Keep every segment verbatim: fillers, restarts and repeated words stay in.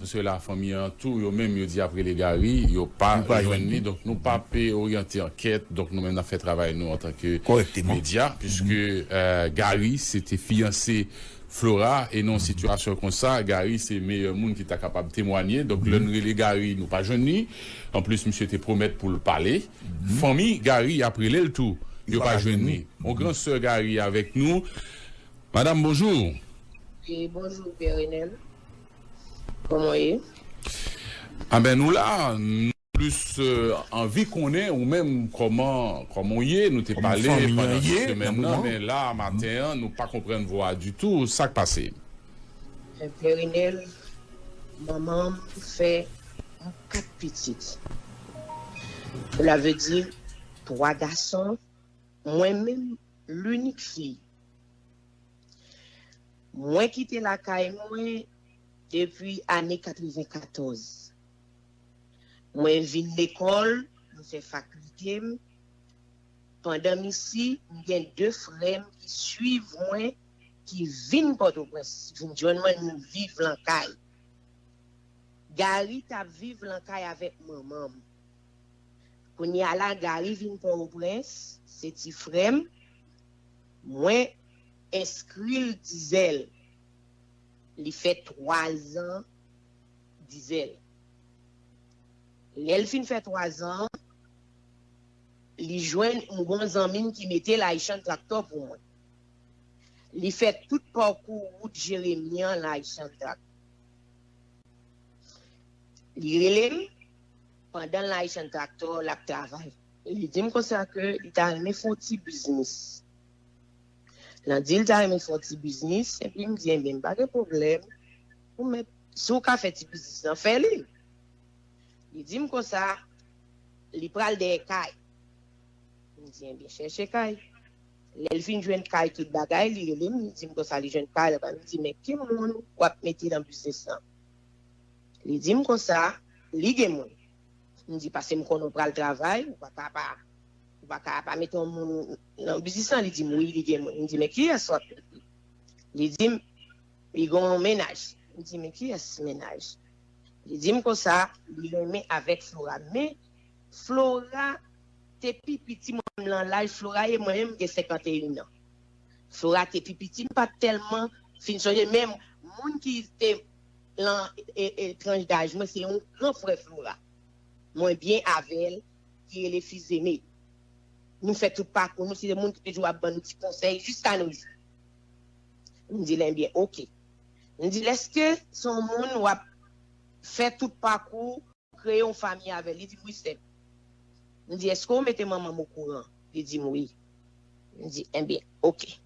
Sela, fanmi an tou, yo menm, yo di y ap rele Gary, yo pa jwenn li. Donk, nou pa pe oryante ankèt. Donk, nou menm, n ap fè travay nou antanke medya, piske Gary, se te fiyanse Flora, e nan yon sitiyasyon konsa, Gary, se meyè moun ki ta kapab temwanye. Donk, lè n rele Gary, nou pa jwenn li. Anplis, misye te pwomèt pou l pale. Fanmi Gary ap rele l tou, yo pa jwenn li. Yon gran sè Gary avèk nou. Madam, bonjou. Wi, bonjou, Pè Renel. Kòman w ye? Anben, nou la, nou plis anvi konnen ou menm kòman, kòman w ye. Nou te pale pandan semèn nan, men la, maten an, nou pa konprann vwa a ditou. Sa k pase? Pè Renel, manman m fè kat pitit. Cela veut dire twa gason, mwen menm, linik fi. Mwen kite lakay mwen depi ane katrevenkatòz. Mwen vin lekòl, mwen fè fakilte m. Pandan m isi, m gen de frè m ki swiv mwen, ki vin Pòtoprens, vin jwenn mwen, nou viv lan kay. Gary t ap viv lan kay avèk manman m. Kounye a la, Gary vin Pòtoprens, se ti frè m. Mwen enskri l Dizèl. Li fè twa zan Dizèl. Lè l fin fè twa zan, li jwenn yon bon zanmi m ki mete Laishan Tractor pou mwen. Li fè tout pakou wout Jeremi an Laishan Tractor. Li rele m pandan Laishan Tractor l ap travay. Li di m konsa ke li ta renmen fè yon ti biznis. L an di l ta renmen fè yon ti biznis, epi m di, "Enben, pa gen pwoblèm. Ou mèt, si w ka fè ti biznis lan, fè li." Li di m konsa, li pral dèyè kay. M di, "Enben, chèche kay." Lè l fin jwenn kay, tout bagay, li rele m, li di m konsa, li jwenn kay la, m di, "Men ki moun w ap mete nan biznis lan?" Li di m konsa, li gen moun. M di, "Paske m konnen w pral travay, ou pa ka pa, ou pa ka pa mete yon moun nan biznis lan." Li di m, "Wi, li gen moun." M di, "Men kiyès w ap mete?" Li di m, "Li gen yon mennaj." M di, "Men kiyès mennaj?" Li di m konsa, li renmen avèk Flora. Men Flora te pi piti mwen menm lan laj Flora ye, mwen menm m gen senkanteyen an. Flora te pi piti, m pa t tèlman fin sonje, men moun ki te lan e, e, tranch daj mwen, se yon gran frè Flora. Mwen byen avè l, ki rele Fils Aimé. Nou fè tout pakou nou, se te moun ki toujou ap ban nou ti konsèy jiska nou jou. M di l, "Enben, oke." M di l, "Èske se yon moun w ap fè tout pakou, kreye yon fanmi avè l?" Li di m, "Wi, sè m." M di, "Èske w mete manman m okouran?" Li di m, "Wi." M di, "Enben, oke."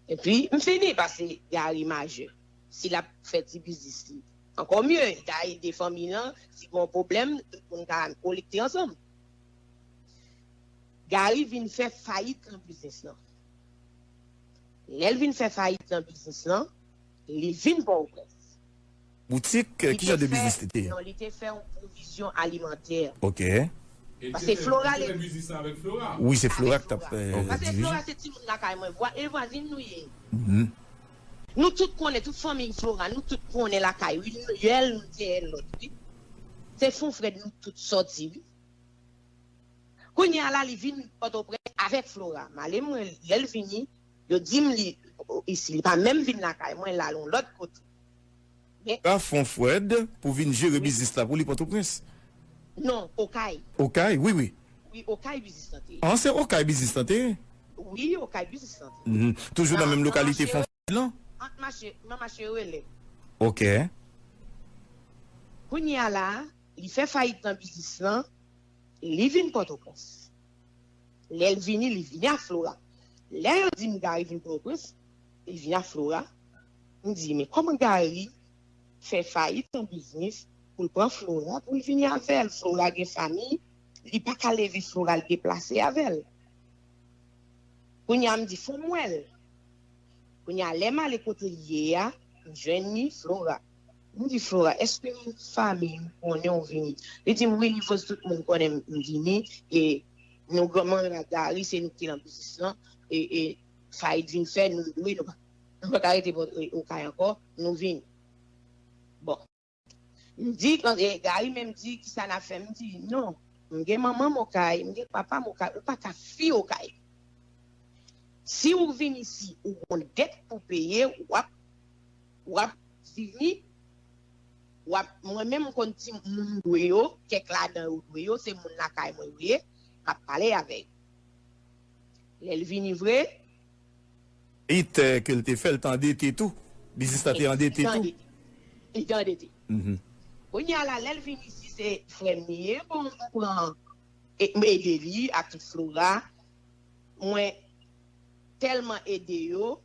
Epi, m fini, paske Gary majè. Si l ap fè ti biznis li, ankò mye, li ta ede fanmi l lan, si gen yon pwoblèm, tout moun ka kolekte ansanm. Gary vin fè fayit nan biznis lan. Lè l vin fè fayit nan biznis lan, li vin Pòtoprens. Boutik, ki jan de biznis li te ye? Non, li te fè yon pwovizyon alimantè. Ok. Paske Flora, li te fè biznis lan avèk Flora. Wi, se Flora ki t ap dirije. Paske Flora se timoun lakay mwen, vwa, e vwazin nou ye. Nou tout konnen, tout fanmi Flora, nou tout konnen lakay, wi, nou yèl, nou te yèl lòt, wi. Se fon frèd nou tout sòti, wi. Kounye a la, li vin Pòtoprens avèk Flora. M ale mwen, lè l vini, yo di m li isi, li pa menm vin lakay mwen, l al yon lòt kote. Men pa fon Fred pou vin jere biznis la pou li Pòtoprens? Non, Okay. Okay, wi, wi. Wi, Okay biznis lan te ye. An, se Okay biznis lan te ye? Wi, Okay biznis lan te ye. Toujou nan menm lokalite fon Fred lan? Ant mache, nan mache Relè. Ok. Kounye a la, li fè fayit nan biznis lan, li vin Pòtoprens. Lè l vini, li vini ak Flora. Lè yo di m Gary vin Pòtoprens, li vini ak Flora. M di, men kòman Gary fè fayit nan biznis pou l pran Flora, pou l vini avè l? Flora gen fanmi, li pa ka leve Flora, l deplase avè l. Kounye a, m di, fò m wè l. Kounye a, lè m ale kote l ye a, m jwenn li, Flora. M di, Flora, èske fanmi w konnen w vini? Li di m, wi, li voye tout moun konnen m vini, e nou granmoun la Gary, se nou ki nan biznis lan, e, e fayit vin fè, nou dwe, nou pa, nou pa ka rete bò, e, Okay ankò, nou vini. Bon. M di, e, Gary menm di, "Kisa n ap fè?" M di, "Non, m gen manman m Okay, m gen papa m Okay, ou pa ka fui Okay. Si ou vin isi, ou gon dèt pou peye, w ap, w ap vini, w ap, mwen menm m konn ti moun dwe yo, kèk ladan yo dwe yo, se moun lakay mwen yo ye, m ap pale avè yo." Lè l vini vre, It ke l te fè, l te andete tou. Biznis la te andete tou. Li te andete. Kounye a la, lè l vin isi, se frè m li ye. Bon, m pran, e, m ede li ak tout Flora. Mwen tèlman ede yo,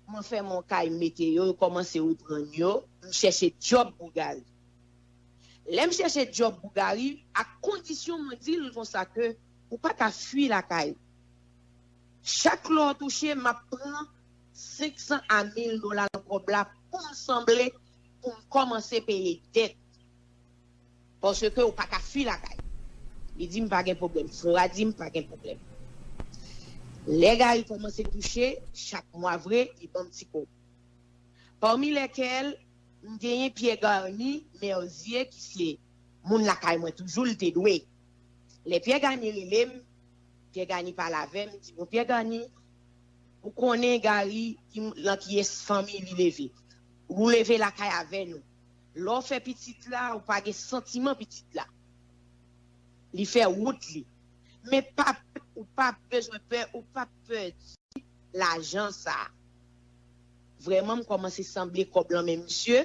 mwen fè mon kay mete yo, yo kòmanse reprann yo. M chèche djòb pou Gary. Lè m chèche djòb pou Gary, ak kondisyon mwen di l konsa ke ou pa ka fui lakay. Chak lè w touche, m ap pran senk san a mil dola nan kòb la pou m sanble, pou m kòmanse peye dèt. Paske ou pa ka fui lakay. Li di m pa gen pwoblèm. Flora di m pa gen pwoblèm. Lè Gary kòmanse touche, chak mwa vre, li ban m ti kòb. Pami lèkèl, m genyen Pierre Garny Merzier ki se moun lakay mwen toujou, l te dwe. Lè Pierre Garny rele m, Pierre Garny pale avè m, di, "Bon, Pierre Garny, ou konnen Gary, ki, nan kiyès fanmi li leve. Ou leve lakay avè nou. Lè w fè pitit la, ou pa gen santiman pitit la. Li fè wout li. Men pa, ou pa bezwen pè, ou pa pè di lajan sa a." Vrèman, m kòmanse sanble kòb lan men misye,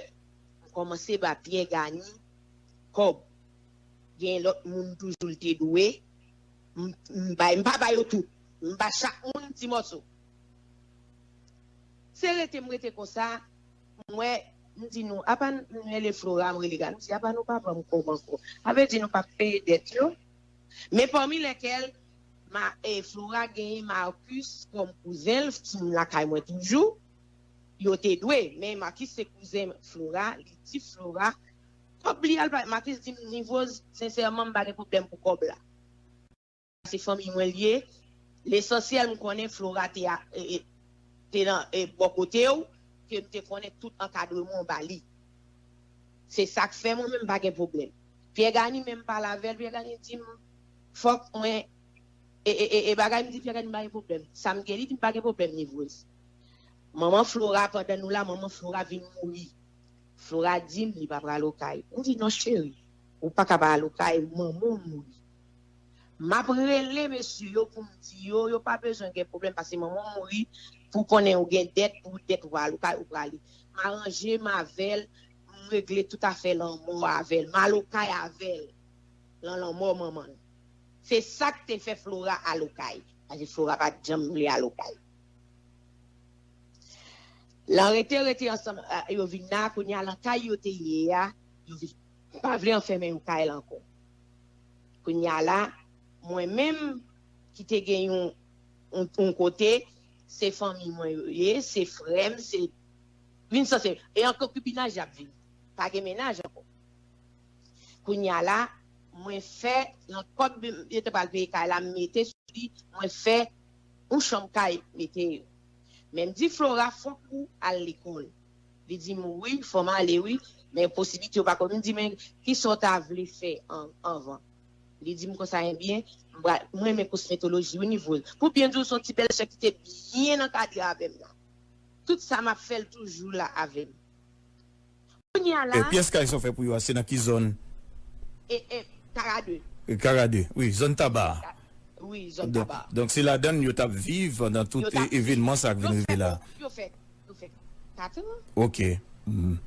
m kòmanse ba Pierre Garny kòb. Gen lòt moun toujou l te dwe, m, m bay, m pa ba yo tout. M ba chak moun ti mòso. Se rete m rete konsa, m wè, m di nou, apa m rele Flora, m rele Gary, m di, "Apa nou pa ban m kòb ankò?" Sa vle di nou pa peye dèt yo. Men pami lèkèl, ma, e, Flora genyen Marcus kòm kouzen l, ki lakay mwen toujou. Yo te dwe, men Marcus se kouzen Flora, li di Flora, kòb li al bay. Marcus di m, "Nivoz, sensèman, m pa gen pwoblèm pou kòb la. Se fanmi mwen l ye. Lesansyèl, m konnen Flora te, a, e, e, te nan, e, bò kote w, ke m te konnen tout ankadreman w ba li." Se sa k fè mwen menm m pa gen pwoblèm. Pierre Garny menm pale avè l, Pierre Garny di m, "Fòk mwen, e, e, e, e bagay," m di Pierre Garny, "M pa gen pwoblèm." Sa m gen, li di m, "Pa gen pwoblèm, Nivoz." Manman Flora, pandan nou la, manman Flora vin mouri. Flora di m li pa pral Okay. M di, "Non, cheri, ou pa ka pa al Okay, manman w mouri." M ap rele mesye yo pou m di yo, yo pa bezwen gen pwoblèm, paske manman w mouri, pou konnen ou gen dèt, pou dèt ou pa al Okay, ou prale. M aranje m avè l, m regle tout afè lanmò avè l, m al Okay avè l, lan lanmò manman l. Se sa k te fè Flora al Okay, paske Flora pa t janm vle al Okay. Lan rete, rete ansanm, a, yo vin la, kounye a lan kay yo te ye a, yo vin pa vle anfèmen yo kay la ankò. Kounye a la, mwen menm ki te gen yon, yon, yon kote, se fanmi mwen yo ye, se frè m, se vin sanse, e an konkibinaj y ap viv. Pa gen mennaj ankò. Kounye a la, mwen fè, nan kòb yo te pral peye kay la, m mete sou li, mwen fè yon chanm kay mete yo. Men m di Flora, "Fòk ou al lekòl." Li di m, "Wi, fò m ale, wi, men posiblite yo pa konn." M di, "Men kisa w ta vle fè an, anvan?" Li di m konsa, "Ebyen, m pral, m renmen kosmetoloji, wi, Nivoz." Pou byen di w, se yon ti bèlsè ki te byen ankadre avè m nan. Tout sa m ap fè, l toujou la avè m. Kounye a la, E pyès kay sa w fè pou yo a, se nan ki zòn? E, e, Karade. E Karade, wi, zòn Taba a. Wi, zòn Donk, Taba. Donk se ladann yo t ap viv pandan tout Yo t ap e- evenman sa k vin Yo rive fèt, la. yo fèt, yo fèt kat an. Ok. Mhm.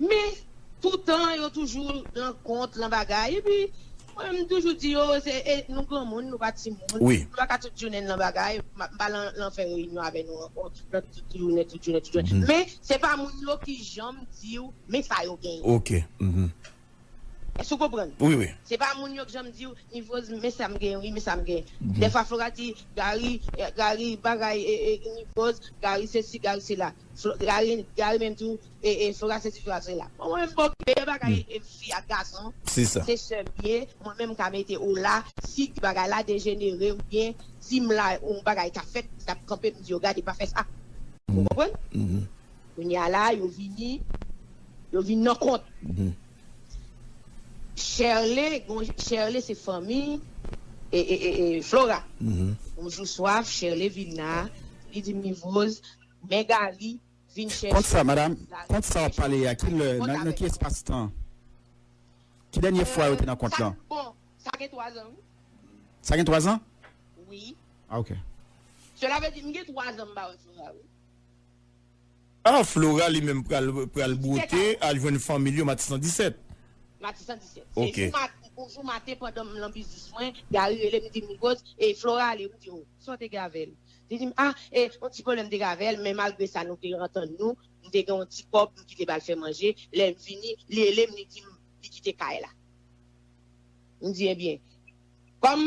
Men, toutan yo toujou nan kont, nan bagay. Epi, mwen, m toujou di yo, se, e, nou granmoun, nou pa timoun. Wi. Nou pa ka tout jounen nan bagay. M pa, m pa lan, lan fè reyinyon avè nou ankò. Nan tout jounen, tout jounen, tout jounen. Men, se pa moun yo ki janm di w, men sa yo genyen. Ok. Mhm. Èske w konprann? Wi, wi. Se pa moun yo k janm di w, "Nivoz, men sa m gen, wi, men sa m gen." Dèfwa Flora di, "Gary, eh, Gary, bagay, eh, eh, Nivoz, Gary sesi, Gary sela." Flo- Gary, Gary menm tou, eh, eh, Flora sesi, Flora sela. Bon, mwen menm, m pa okipe de bagay, eh, fi ak gason. Se sa. Se sè m ye, mwen menm m ka mete ola, si bagay la dejenere oubyen si m la, yon bagay ka fèt, m t ap kanpe, m di yo, "Gade, pa fè sa." Ou konprann? Mhm. Kounye a la, yo vini, yo vin nan kont. Mhm. Chèle, gon, Chèle se fanmi e, e, e, e Flora. Yon jou swa, Chèle vin la, li di m, Mivwoz, men Gary vin chèche. Kont sa, madanm, kont sa w ap pale a, ki lè, nan, nan ki espas tan? Ki dènye fwa yo te nan kont lan? Bon, sa gen twa zan, wi. Sa gen twa zan? Wi. Ah, ok. Sela vle di, m gen twa zan m pa wè Flora, wi. Ah, Flora li menm pral, pral bwote, al jwenn fanmi l yo Matisan disèt. Matisan disèt. Se ok. Jou mat-, yon jou maten pandan m nan biznis mwen, Gary rele m, di m, Mivwoz, e Flora ale, m di, o, sa w te gen avè l? Li di m, ah, e, yon ti pwoblèm te gen avè l, men malgre sa, nou te antann nou, m te gen yon ti kòb, m kite ba l fè manje, lè m vini, li rele m, li di m, li kite kay la. M di, ebyen, kòm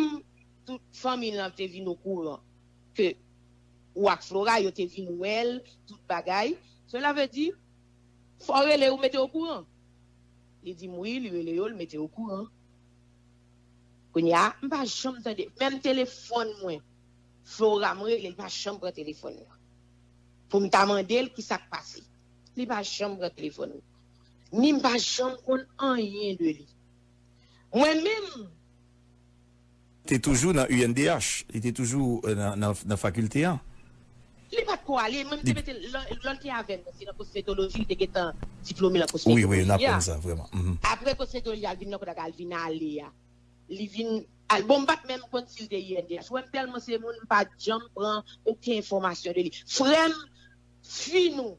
tout fanmi l lan te vin okouran ke ou ak Flora, yo te vin wè l, tout bagay, sela vle di, fò w rele yo mete okouran. Li di m wi, li rele yo, l mete okouran. Kounye a, m pa janm tande, menm telefòn mwen, Flora m rele, li pa janm pran telefòn nan. Pou m ta mande l ki sa k pase. Li pa janm pran telefòn nan. Ni m pa janm konn anyen de li. Mwen menm, Te toujou nan U N D H, li te toujou euh, nan, nan, nan fakilte an. Li pa t ko ale, mwen m te mete l, lè lè l te avè m nan, se nan kosmetoloji, li te gentan diplome nan kosmetoloji a. Wi, wi, n aprann sa, vrèman. Mhm. Apre kosmetoloji a, l vin nan kote al vin ale a. Li vin al, bon, m pa t menm konn si l te U N D H. Wè m tèlman se moun, m pa t janm pran okenn enfòmasyon de li. Frè m, fi nou,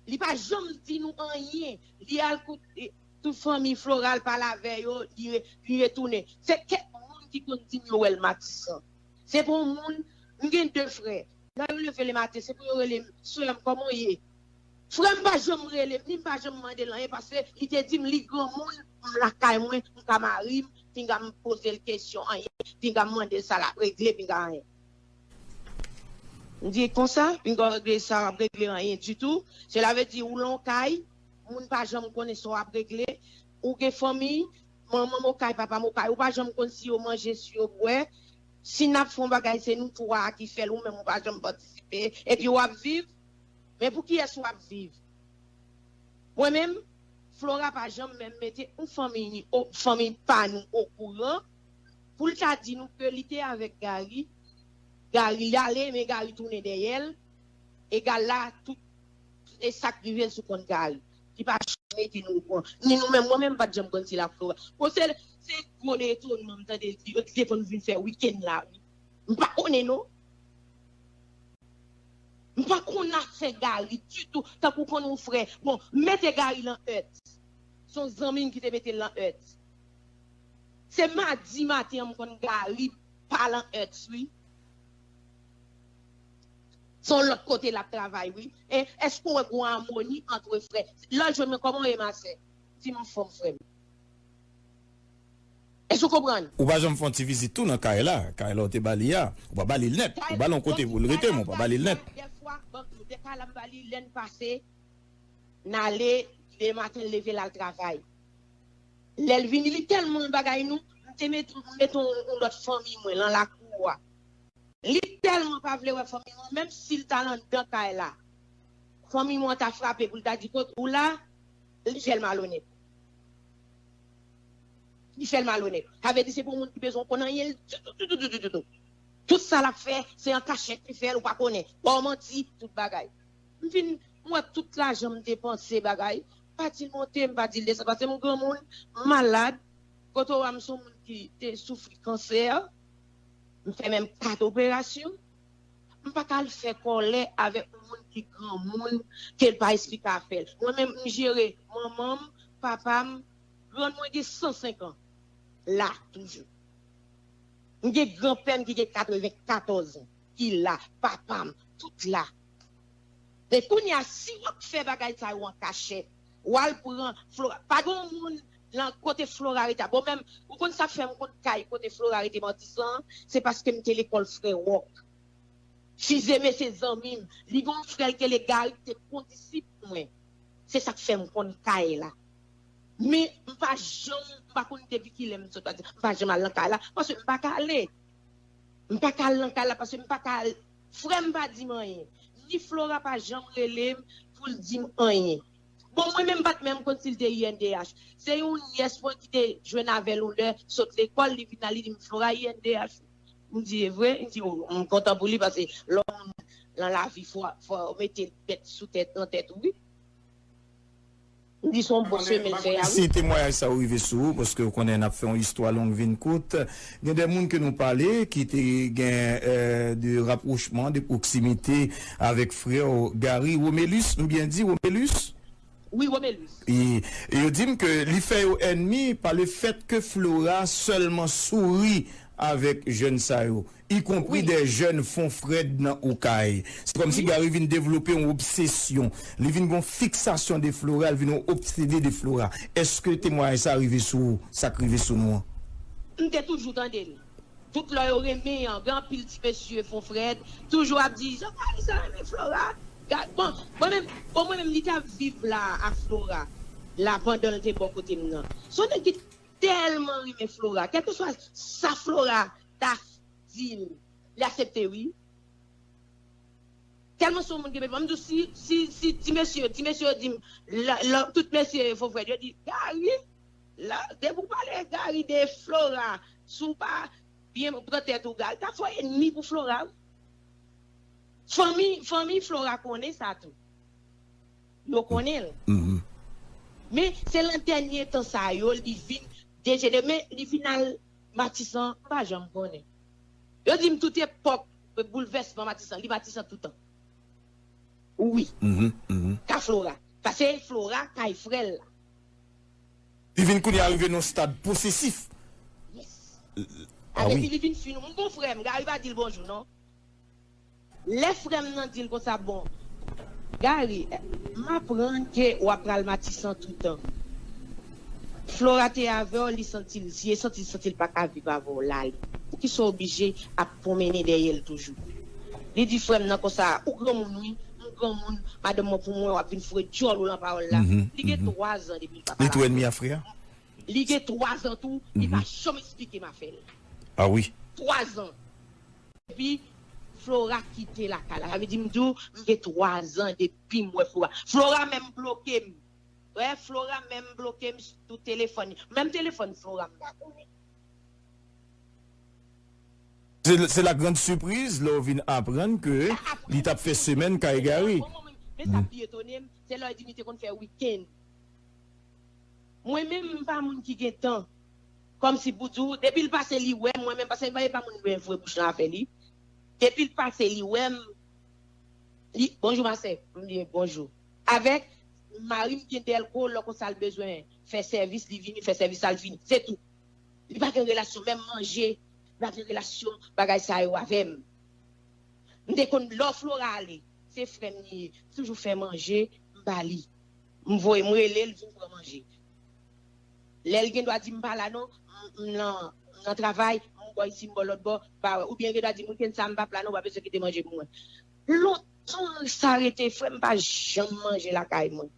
li pa janm di nou anyen. Li al koute tout fanmi Flora, l pale avè yo, li, li retounen. Se kèk moun ki konn di m yo wè l Matisan. Se pou yon moun, m gen de frè. Lè yo leve lematen, se pou yo rele m, sè m, kòman w ye? Frè m pa janm rele m, ni m pa janm mande l anyen, paske li te di m li granmoun, m lakay mwen, m ka mari m, pinga m poze l kesyon anyen, pinga m mande l sa l ap regle, pinga anyen. M di konsa, pinga w regle sa w ap regle anyen ditou. Sela vle di ou lan w kay, moun pa janm konnen sa w ap regle, ou gen fanmi, manman m okay, papa m okay, ou pa janm konn si yo manje, si yo bwè. Si n ap fè yon bagay, se nou twa a ki fè l, ou menm ou pa janm patisipe, epi w ap viv. Men pou kiyès w ap viv? Mwen menm, Flora pa janm menm mete yon fanmi, fanmi pa nou okouran pou l ta di nou ke li te avèk Gary, Gary l ale, men Gary tounen dèyè l, egal la, tout, e sa k rive l sou kont Gary. Li pa janm mete nou okouran. Ni nou menm, mwen menm, m pa t janm konn si l ak Flora. Bon, se, se gwo etonnman m tande l di, yo te konn vin fè wikenn la, wi. M pa konnen, non. M pa konn afè Gary ditou, tankou konn yon frè. Bon, m mete Gary lan Ert. Se yon zanmi m ki te mete l lan Ert. Se madi maten an m konn Gary pa lan Ert, wi. Se yon lòt kote l ap travay, wi. E èske w wè gon amoni ant frè? Lè l jwenn mwen, kòman w ye, ma sè? Di m anfòm, frè m. Èske w konprann? Ou pa janm fè yon ti vizit tou nan kay la, kay la w te ba li a? Ou pa ba li l nèt. Ou ba l yon kote pou l rete, men w pa ba li l nèt. Dèfwa, bon, de kay la m ba li, lè n pase, n ale, lematen l leve l al travay. Lè l vini, li tèlman bagay nou, m te met, m met yon, yon lòt fanmi mwen lan lakou a. Li tèlman pa vle wè fanmi mwen, menm si l t al anndan kay la, fanmi mwen ta frape pou l ta di kot ou la, li fè l malonèt. Li fè l malonèt. Sa vle di se pa yon moun ki bezwen konn anyen ditou, ditou, ditou, ditou. Tout sa l ap fè, se an kachèt li fè l, ou pa konnen. Ba w manti, tout bagay. M vin, m wè tout lajan m depanse bagay. M pa di l monte, m pa di l desann, paske m granmoun, m malad. Kote w a m se yon moun ki te soufri kansè. M fè menm kat operasyon. M pa ka al fè kòlè avèk yon moun ki granmoun, ke l pa esplike afè l. Mwen menm, m jere manman m, papa m, grann mwen gen san senk an. La, toujou. M gen granpè m ki gen katreven katòz an, ki la, papa m, tout la. Men kounye a, si w ap fè bagay sa yo an kachèt, w al pran Flora, pa gen yon moun lan kote Flora rete a. Bon, menm, ou konn sa k fè m konn kay kote Flora rete Matisan an? Se paske m te lekòl Frè Wòk. Fize men se zanmi m. Li gen yon frè l rele Gary ki te kondisip mwen. Se sa k fè m konn kay la. Men m pa janm, m pa konn depi kilè m sot Matisan, m pa janm al nan kay la, paske m pa ka ale. M pa ka al nan kay la, paske m pa ka al. Frè m pa di m anyen. Ni Flora pa janm rele m pou l di m anyen. Bon, mwen menm m pa t menm konn si l te I N D H. Se yon nyès mwen ki te jwenn avè l yon lè, sot lekòl, li vin la, li di m, "Flora, I N D H." M di, "E vre?" M di, "O, m kontan pou li, paske lè w moun nan lavi, fò, fò w mete tèt sou tèt, nan tèt ou, wi." M di, "Se yon bon chemen l fè a, wi." Si temwayaj sa yo rive sou ou, paske w konnen n ap fè yon istwa long vin kout, gen de moun ke nou pale ki te gen, euh, de rapwochman, de pwoksimite avèk frè w Gary. Romelus, m byen di, Romelus? Wi, Romelus. E, e yo di m ke li fè yo ènmi pa le fèt ke Flora sèlman souri avèk jèn sa yo, ikonpri de jèn Fonfrèd nan Okay. Se kòmsi Gary vin devlope yon obsesyon. Li vin gon fiksasyon de Flora, li vin yon obsede de Flora. Èske temwayaj sa rive sou ou, sa k rive sou nou an? M te toujou tande l. Tout lè yo renmen an, gen anpil ti mesye Fonfrèd, toujou ap di, "Jan Gary sa renmen Flora." Ga-, bon, mwen menm, bon, mwen menm, li t ap viv la a Flora, la pandan l te bò kote m nan. Se yon nèg ki tèlman renmen Flora, kèlkeswa sa Flora ta di l, li aksepte, wi. Tèlman se yon moun ki renmen Flora. M di w, si, si, si ti mesye, ti mesye yo di m, la, la, tout mesye Fonfrèd yo di, "Gary, la, depi w pale Gary de Flora, si w pa byen pran tèt ou, Gary ka fè w ènmi pou Flora, wi." Fanmi, fanmi Flora konnen sa tou. Yo konnen l. Men se lan dènye tan sa yo, li vin dejenere. Men li vin al Matisan, m pa janm konnen. Yo di m tout epòk boulvèsman Matisan, li Matisan toutan. Wi. Ka Flora. Paske Flora kay frè l la. Li vin kounye a rive nan yon stad posesif. Yes. Ah wi. Epi li vin fin. M gon frè m, Gary pa di l bonjou, non. Lè frè m nan di l konsa, "Bon, Gary, m aprann ke w ap pral Matisan toutan. Flora te avè w, li santi l, li santi, santi l pa ka viv avè w la, li. Poukisa w oblije ap pwonmennen dèyè l toujou?" Li di frè m nan konsa, "Ou granmoun, wi, m granmoun, madanm mwen pou mwen, w ap vin foure djòl ou lan pawòl la." Li gen twa zan depi l pa pale avè m. Li tou ènmi a frè a? Li gen twa zan tou, li pa janm esplike m afè l. Ah wi. Twa zan. Epi, Flora kite lakay la. Sa vle di, m di w, m gen twa zan depi m wè Flora. Flora menm bloke m. Wè, Flora menm bloke m sou telefòn. Menm telefòn Flora, m pa konnen. Se, se la grande surprise, lè w vin aprann ke li t ap fè semèn kay Gary. Men sa pi etone m, se lè w di m li te konn fè wikenn. Mwen menm, m pa moun ki gen tan. Kòmsi pou di w, depi l pase li wè m, mwen menm, paske m pa, e pa moun mwen voye bouch lan avè li. Depi l pase li wè m, li, "Bonjou, ma sè." M di, "Bonjou." Avèk mari m gen dèlko, lè konsa l bezwen fè sèvis, li vini fè sèvis la, l vini. Se tou. Li pa gen relasyon, menm manje, li pa gen relasyon bagay sa yo avè m. M te konn lè Flora ale, se frè m li ye, toujou fè manje, m ba li. M voye, m rele l, vin pran manje. Lè l gen dwa di m pa la non, m, m nan, m nan travay, m bò isi, m bò lòt bò, pa wè. Oubyen gen dwa di m, "Wikenn sa, m p ap la non, w pa bezwen kite manje pou mwen." Lontan sa rete, frè m pa janm manje lakay mwen.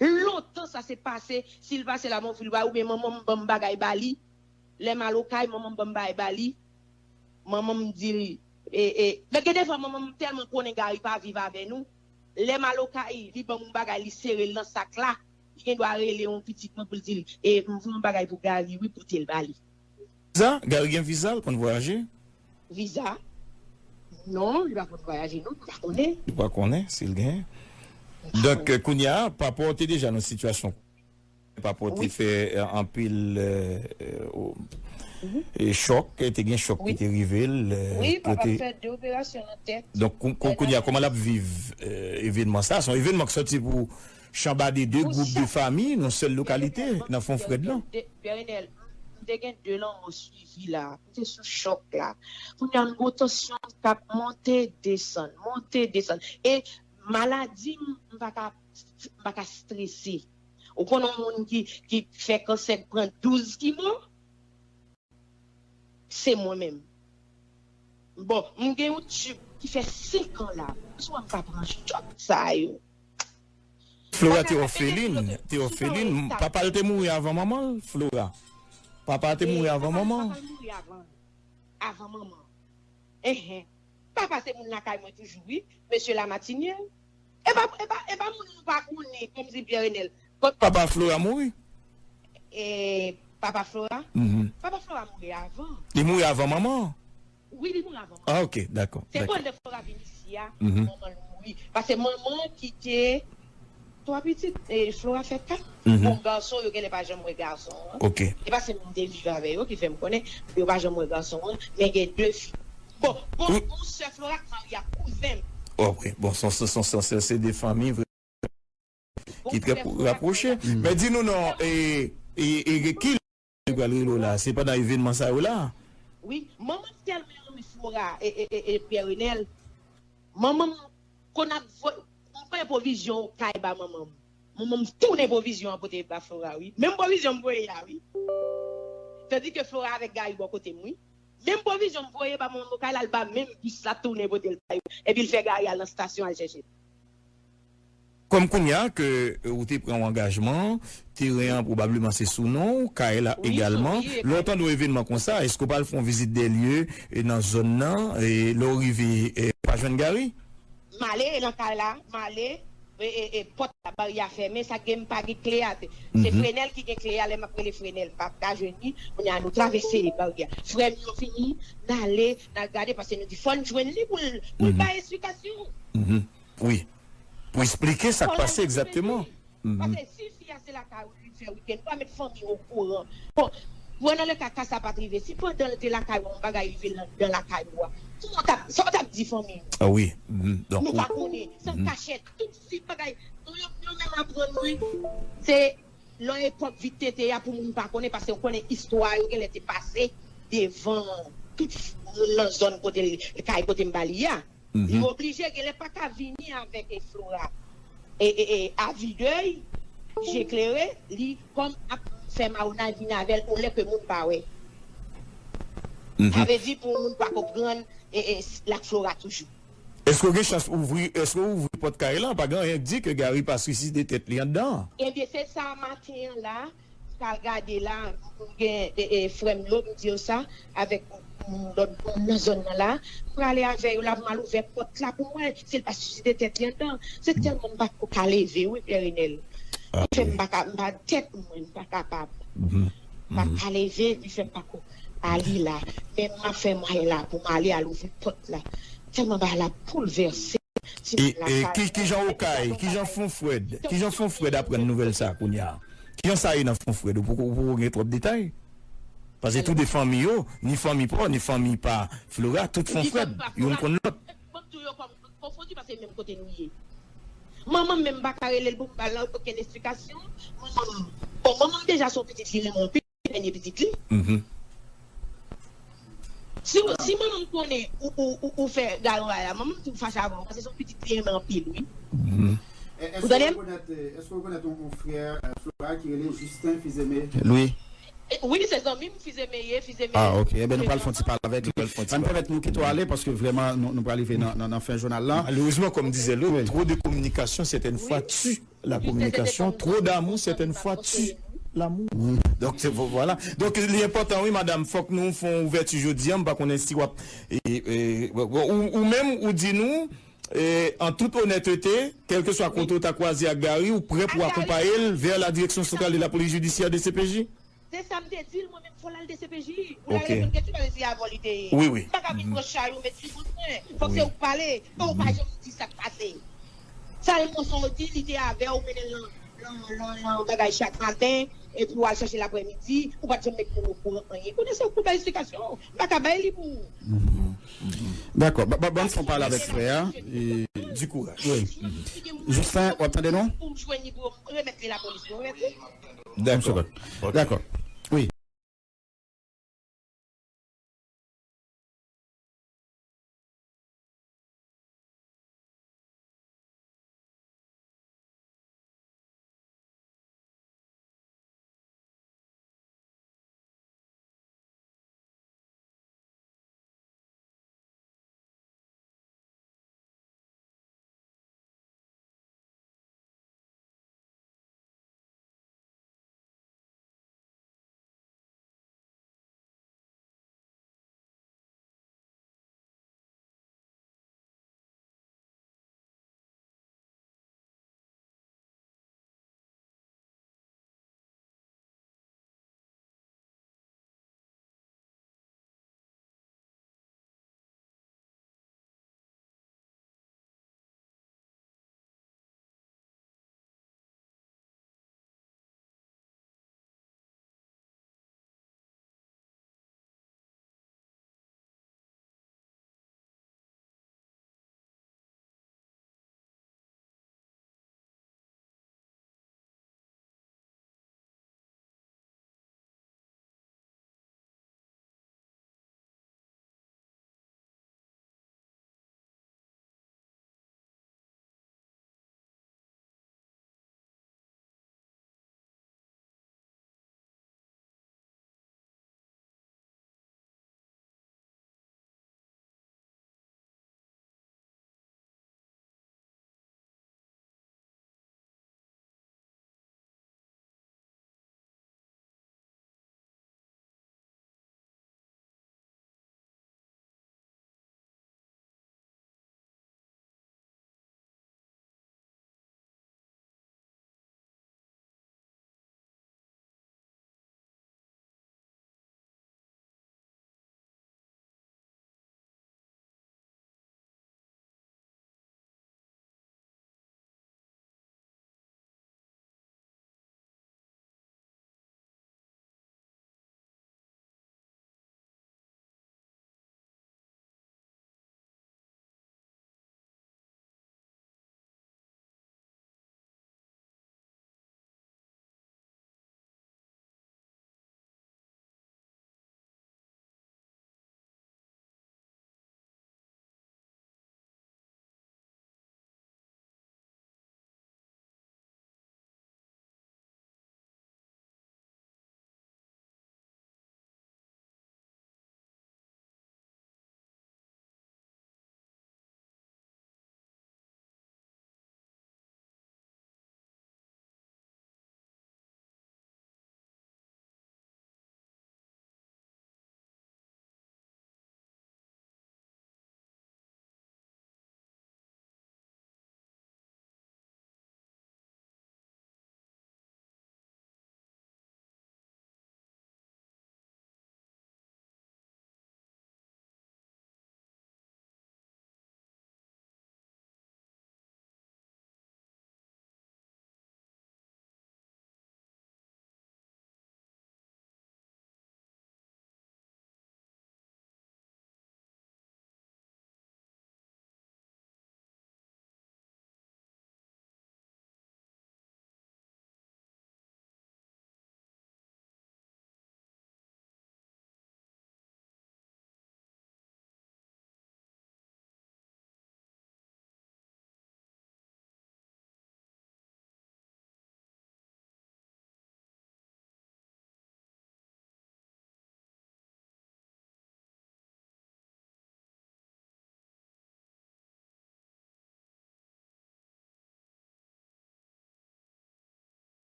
Lontan sa se pase, si l pase la, m anvi l ba, oubyen manman m ban m bagay ba li. Lè m al okay, manman m ban m bagay ba li. Manman m di l, e, e, men gen de fwa manman m tèlman konnen Gary pa viv avè nou. Lè m al okay, li ban m yon bagay, li sere l nan sak la. Li gen dwa rele yon pitit mwen pou l di l, "E, m voye yon bagay pou Gary, wi, pote l ba li." Viza? Gary gen viza, l konn vwayaje? Viza? Non, li pa konn vwayaje, non, m pa konnen. Li pa konnen si l genyen. Donk, kounye a, papa w te deja nan sitiyasyon. Papa w te fè, euh, anpil, euh, euh, o-, e chòk, te gen chòk ki te rive l, euh, kote. Wi, papa m fè de operasyon nan tèt. Donk, kou-, kou-, kounye a, kòman l ap viv, euh, evènman sa? Se yon evènman ki sòti pou chanbade de gwoup de fanmi nan sèl lokalite, nan Fon Frèd lan. Bernel, m te gen de lanmò swivi la. M te sou chòk la. Kounye a, m gon tansyon k ap monte, desann, monte, desann. E maladi m, m pa ka, m pa ka strese. Ou konn yon moun ki, ki fè kansè, k pran douz kimo? Se mwen menm. Bon, m gen yon tib ki fè senk an la. Swa m pa pran chòk sa yo. Flora te òfelin, te òfelin. Papa l te mouri avan manman l, Flora. Papa l te mouri avan manman l. Papa l mouri avan, avan manman. Enhen. Papa se moun lakay mwen toujou, wi. Mesye Lamatinye. E pa, e pa, e pa moun nou pa konnen, kòmsi Pierre Renel. Kòm Papa Flora mouri. E papa Flora? Mhm. Papa Flora mouri avan. Li mouri avan manman? Wi, li mouri avan manman. Ah, ok, dakò. Se pandan Flora vin isi a, mhm, manman l mouri. Paske manman kite twa pitit, e Flora fè kat. Mhm. Bon, gason, yo genlè pa janm wè gason an. Ok. E pa se moun m te viv avè yo ki fè m konnen, yo pa janm wè gason an, men gen de fi. Bon, bon, wi, bon, sè Flora k marye ak kouzen m. Ok, bon, son, son, son, son, se, se de fanmi vre ki trè rapwoche. Men di nou non, e, e, e, ki lè yo pral rele w la? Se pandan evènman sa yo la? Wi, manman m tèlman renmen Flora e, e, e, e Pierre Renel. Manman m konn ap voye, m voye pwovizyon kay ba manman m. Manman m tounen pwovizyon an pote ba Flora, wi. Menm pwovizyon m voye a, wi. Tandike Flora avèk Gary bò kote m, wi. Menm pwovizyon m voye ba manman m kay la, l ba menm bis la tounen pote l ba yo. Epi l fè Gary al nan stasyon al chèche l. Kòm kounye a ke, e, ou te pran yon angajman, teren an pwobableman se sou non w, kay la egalman. Wi, sou, wi, lè w tande yon evènman konsa, èske w pral fè yon vizit de lye, e, nan zòn nan, e, lè w rive, e, w pa jwenn Gary? M ale, e, nan kay la, m ale, e, e, e, pòt la, baryè a fèmen, sa k gen m pa gen kle a. Se, mhm, Frenel ki gen kle a, lè m ap rele Frenel, m pa ka jwenn li, kounye a nou travèse baryè a. Frè m yo vini, n ale, n al gade, paske nou di fò n jwenn li pou l, pou l, mhm, bay esplikasyon. Mhm. Wi. Pou esplike sa k pase egzakteman. Mhm. Paske si fi a se lakay ou li fè wikenn, ou pa met fanmi w okouran. Bon, pran nan le ka, ka sa pa t rive. Si pandan l te lakay ou, yon bagay rive l anndan lakay ou a, kòman w t ap, sa w t ap di fanmi w? Ah wi. Mhm. Donk, nou pa konnen, se an kachèt. Tout si bagay, nou, yo, yo menm aprann nou, se lè epòk vit tete a pou moun pa konnen, paske w konnen istwa yo genlè te pase devan tout moun nan zòn kote l, kay kote m ba li a. Mhm. Li oblije, genlè pa ka vini avèk, e, Flora. E, e, e, avidèy, je klere, li kòm ap fè mawonay vini avè l, yon lè ke moun pa wè. Mhm. Sa vle di pou moun pa konprann, e, e, l ak Flora toujou. Èske w gen chans ouvri, èske w ouvri pòt kay la? Pa gen anyen k di ke Gary pa swiside tèt li anndan an. Ebyen, se sa maten an la, m pral gade la, m gen, e, e, frè m yo, m di yo sa, avèk, mm, lòt moun nan zòn nan la, m prale avè yo la, pou m al ouvè pòt la pou m wè si l pa swiside tèt li anndan. Se tèlman m pa ko ka leve, wi, Pierre Renel. Li fè m pa ka, m pa, tèt mwen, m pa kapab. M pa ka leve, li fè m pa ko ale la. Men m ap fè mwayen la pou m ale al ouvri pòt la. Tèlman bagay la boulvèse. E, e, ki, kijan Oktay, kijan Fonfrèd, kijan Fonfrèd aprann nouvèl sa kounye a? Kijan sa ye nan Fonfrèd? Ou poko, ou poko gen twòp detay? Paske tou de fanmi yo, ni fanmi pa w, ni fanmi pa Flora, tout Fonfrèd, youn konn lòt. Bon, tou yo kòm konfondi paske menm kote nou ye. Manman m menm m pa ka rele l pou m ba l okenn esplikasyon. Manman m, bon, manman m deja se yon pitit li renmen anpil. Dènye pitit li. Mhm. Si, si manman m konnen ou, ou, ou, ou fè gayon a la, manman m tou fache avè w, paske se yon pitit li renmen anpil, wi. Mhm. Ou tande m? Èske w rekonèt, èske w rekonèt yon, yon frè, e, Flora ki rele Justin Fizeme? Wi. E, wi, se zanmi m, Fizeme ye, Fizeme. Ah, ok. Ebyen, nou pral fè yon ti pale avèk li. Ann pèmèt nou kite w ale, paske vrèman, nou, nou pral rive nan, nan, nan fen jounal la. Malerezman, kòm dizè lòt, trop de communication certaines fois tue la communication, trop d'amour certaines fois tue l'amour. Donk, se, vo-, vwala. Donk, li enpòtan, wi, madanm, fòk nou fè yon ouvèti jodi a. M pa konnen si w ap, e, e, ou, ou menm, ou di nou, e, en toute honnêteté, kèlkeswa kote w ta kwaze ak Gary, ou prè pou akonpaye l vers la direction centrale de la police judiciaire, D C P J? Se sa m te di l, mwen menm, fò l al D C P J. Pou l al reponn kesyon, paske se avè w li te ye. Wi, wi. M pa ka vin pran chay ou met sou kont mwen. Fòk se ou k pale. Fò ou pa janm di sa k pase. Sa l konsa w di, li te avè w, mennen l nan, nan, nan, nan bagay chak maten, epi w al chache l aprèmidi, ou pa t janm met moun okouran anyen. Kounye a se ou k pou bay esplikasyon. M pa ka bay li pou ou. Mhm. Dakò. Ba, ba, ban m fè yon pale avèk frè a. E, du courage. Wi. Justin, w ap tande nou? Pou m jwenn li, pou m remèt li lapolis, pou remèt li. Dakò. Dakò.